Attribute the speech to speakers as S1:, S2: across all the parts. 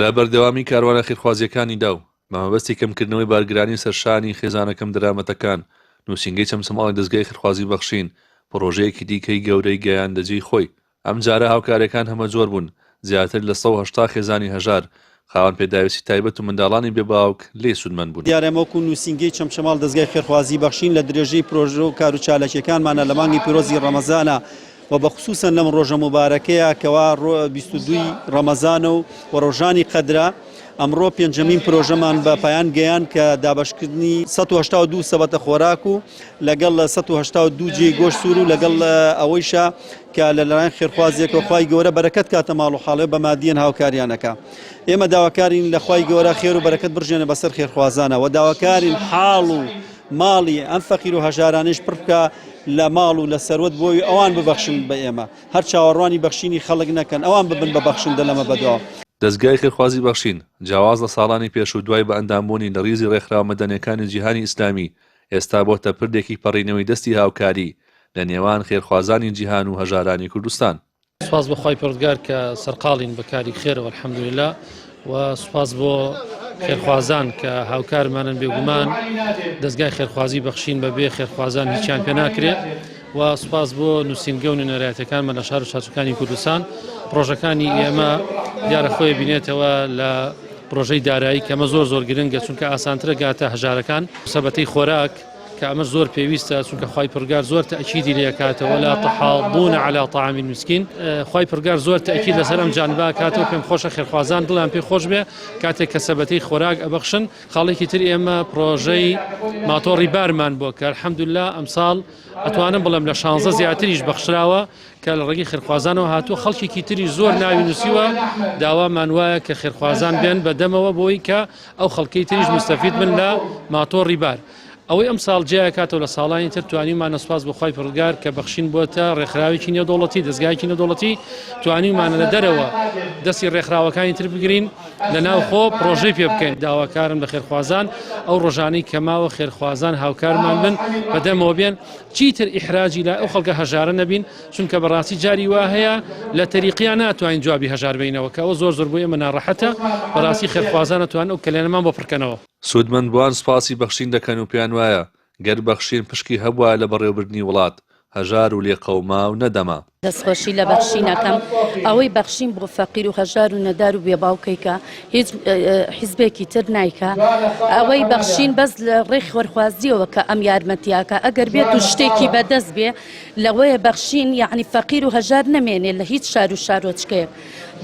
S1: لە بەردەوامی کاروانە خێرخوازییەکانیدا و بە مەبەستی کەمکردنەوەی بارگرانی سەر شانی خێزانە کەمدەرامەتەکان، نووسینگەی چەمچەماڵی دەزگای خێرخوازی بەخشین پڕۆژەیەکی دیکەی گەورەی گەیاندە جێی خۆی. ئەمجارە هاوکارییەکان هەمەجۆر بوون، زیاتر لە 180 خێزانی هەژار، خاوەن پێداویستی تایبەت و منداڵانی بێ باوک لێی سوودمەند بوون.
S2: دیارە ئێمە وەکو نووسینگەی چەمچەماڵ دەزگای خێرخوازی بەخشین لە درێژەی پرۆژە و کارو چالاکیەکانمانە لە مانگی پیرۆزی ڕەمەزانە و بە خسوسەن لەم ڕۆژە موبارەکەیە کەوا 22 ی ڕەمەزانە و و ڕۆژانی قەدرە ئەمڕۆ پێنجەمین پرۆژەمان بە پایان گەیان کە دابەشکردنی 182 سەبەتە خۆراک و لەگەڵ 182 جێی گۆشت سوور و لەگەڵ ئەوەیشا کە لەلایەن خێرخوازێکەوە خوای گەورە بەرەکەت کاتە ماڵ و حاڵێ بە مادیەن هاوکاریان ئەکا ئێمە داواکارین لە خوای گەورە خێر و بەرەکەت بڕژێنە بەسەر خێرخوازانە و داواکارین حاڵ و ماڵی ئەم فەقیر و هەژارانەیش پڕ بکا لە ماڵ و لە سەروەت بۆی ئەوان ببەخشن بە ئێمە هەر چاوەڕوانی بەخشینی خەڵک نەکەن ئەوان ببن بە بەخشندە لەمە بەدواوە.
S1: دەزگای خێرخوازی بەخشین، جیاواز لە ساڵانی پێشوو دوای بە ئەندامبوونی لە ڕیزی ڕێکخراوە مەدەنیەکانی جیهانی ئیسلامی، ئێستا بۆتە پردێکی پەڕینەوەی دەستی هاوکاری لە نێوان خێرخوازانی جیهان و هەژارانی کوردستان.
S3: سوپاس بۆ خوای پەروەردگار کە سەرقاڵین بە کاری خێرەوە الحمدللە و سوپاس بۆ خێرخوازان کە هاوکارمانن بێگومان دەستگای خێرخوازی بەخشین بە بێ خێرخوازان هیچیان پێ ناکرێت و سوپاس بۆ نووسینگە و نوێنەرایەتەکانمان لە شار و شارچەکانی کوردستان پرۆژەکانی ئێمە دیارە خۆی بینێتەوە لە پرۆژەی دارایی کەمە زۆر زۆر گرنگە چونکە ئاسانترە گاتە هەژارەکان سەبەتەی خۆراک کە ئەمەش زۆر پێویستە چونکە خوای پرگار زۆر تەئکیدی لێ کاتەوە ولا تحاضون علی طعام المسکین خوای پرگار زۆر تەئکید لەسەر ئەم جانبا کاتەوە پێم خۆشە خێرخوازان دڵیان پێ خۆش بێ کاتێک کە سەبەتەی خۆراک ئەبەخشن خاڵێکی تر ئێمە پرۆژەی ماتۆڕی بارمان بۆ کە الحمدلله ئەمساڵ ئەتوانم بڵێم لە شانزە زیاتریش بەخشراوە کە لە ڕێگەی خێرخوازانەوە هاتووە خەڵکێکی تری زۆر ناوی نووسیوە داوامان وایە کە خێرخوازان بێن بە دەمەوە بۆی کە ئەو خەڵکەی تریش مستەفید بن لە ماتۆڕی بار. ئەوەی ئەمساڵ جیاکاتەوە لە ساڵانی تر توانیومانە سوپاس بۆ خوای پەروەردگار کە بەخشین بۆتە ڕێکخراوێکی نێودەوڵەتی دەزگایەکی نێودەوڵەتی توانیومانە لە دەرەوە دەستی ڕێکخراوەکانی تر بگرین لە ناوخۆ پرۆژەی پێ بکەین داواکارم لە خێرخوازان ئەو ڕۆژانەی کە ماوە خێرخوازان هاوکارمان بن بەدەمەوە بێن چیتر ئیحراجی لای ئەو خەڵکە هەژارە نەبین چونکە بەڕاستی جاری وا هەیە لە تەریقیان ناتوانین جوابی هەژار بینەوە کە ئەوە زۆر زۆر بۆ ئێمە ناڕەحەتە بەڕاستی خێرخوازان ئەتوانن ئەو کەلێنەمان بۆ پڕکەنەوە.
S1: سوودمەندبووان سوپاسی بەخشین دەکەن و پێیان وایە گەر بەخشین پشکی هەبوایە لە بەڕێوەبردنی وڵات، هەژار و لێقەوماو نەدەما.
S4: دەستخۆشی لە بەخشین ئەکەم ئەوەی بەخشین بۆ فەقیر و هەژار و نەدار و بێ باوکەیکە هیچ حیزبێکی تر نایکا ئەوەی بەخشین بەس لە ڕێی خۆرخوازیەوە کە ئەم یارمەتیاکە ئەگەر بێت و شتێکی بەدەست بێ لەوەیە بەخشین یعنی فەقیر و هەژار نەمێنێ لە هیچ شار و شارۆچکەیەک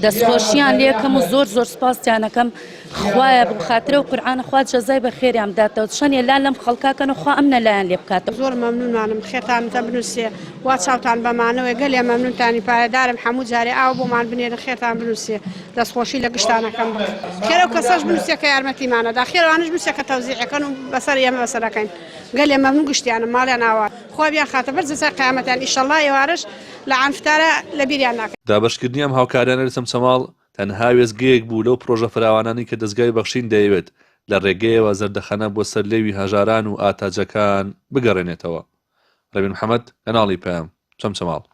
S4: دەستخۆشیان لێکەم و زۆر زۆر سپاسیانەکەم خوایە بۆ خاترە و قورعانە خوا جەزای بە خێریان بداتەوە چەنێ لا لەم خەڵکا کەن و خوا ئەمنە لایان لێ بکاتەوە.
S5: زۆر مەمنونمانم خێرتانم تە بنوسێ وا چاوتان بەمانەوەی گەلێ مەمنونتانی پایەدارم حەموو جارێ ئاو بۆمان بنێرن خێرتان بنوسێ دەست خۆشی لە گشتان ئەکەم خێر ئەو کەسەش بنوسێ کە یارمەتیمانەدا خێر ئەوانەش بنوسێ کە تەوزیعەکەن و بەسەر ئێمە بەسەرەکەین گەلێ مەمنون گشتیانم ماڵیان ئاوا خوا بیان خاتە بەر جەزای قیامەتیان ئیشەڵا ئێوارەش لە عەنفتارە لە بیریان ناکەین.
S1: دابەشکردنی ئەم هاوکاریانە لە چەمچەماڵ تەنها وێستگەیەک بوو لەو پڕۆژە فراوانانەی کە دەزگای بەخشین دەیەوێت لە ڕێگەیەوە زەردەخەنە بۆ سەر لێوی هەژاران و ئاتاجەکان بگەڕێنێتەوە. ڕێبین محەمەد، کەناڵی پەیام، چەمچەماڵ.